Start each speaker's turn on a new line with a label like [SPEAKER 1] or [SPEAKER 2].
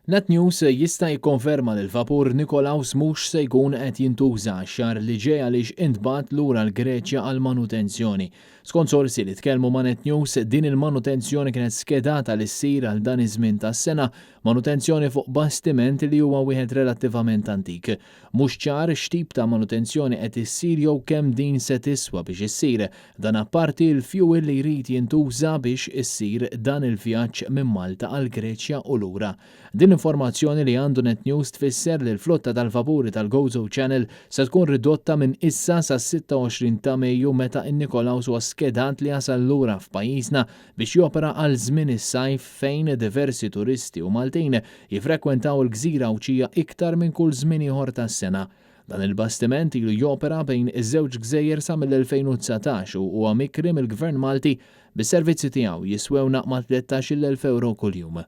[SPEAKER 1] Net News jista' jikkonferma li l-vapur Nikolaus mhux se jkun qed jintuża x-xahar li ġej għaliex intbagħat lura l-Greċja għal manutenzjoni. Skont sorsi li tkellmu ma' Net News, din il-manutenzjoni kienet skedata li ssir għal dan iż-żmien tas-sena, manutenzjoni fuq bastiment li huwa wieħed relattivament antik. Mhux ċar x'tip ta' manutenzjoni qed issir jew kemm din se tiswa biex issir. Dan apparti l-fjuwil li jrid jintuża biex issir dan il-vjaġġ minn Malta għall-Greċja u lura. Din l-informazzjoni li għandu Net News tfisser li l-flotta tal-vapuri tal-Gozo Channel se tkun ridotta minn issa sas-26 ta' Mejju meta n-Nikolaus huwa skedat li jasal lura f'pajjiżna biex jopera għal żmien is-sajf fejn diversi turisti u Maltin jiffrekwentaw il-gżira Għawdxija iktar minn kull żmien ieħor tas-sena. Dan il-bastiment ilu jopera bejn iż-żewġ gżejjer sa mill-2019 u huwa mikri mill-Gvern Malti bis-servizzi tiegħu jiswewna mal-13,000 ewro kuljum.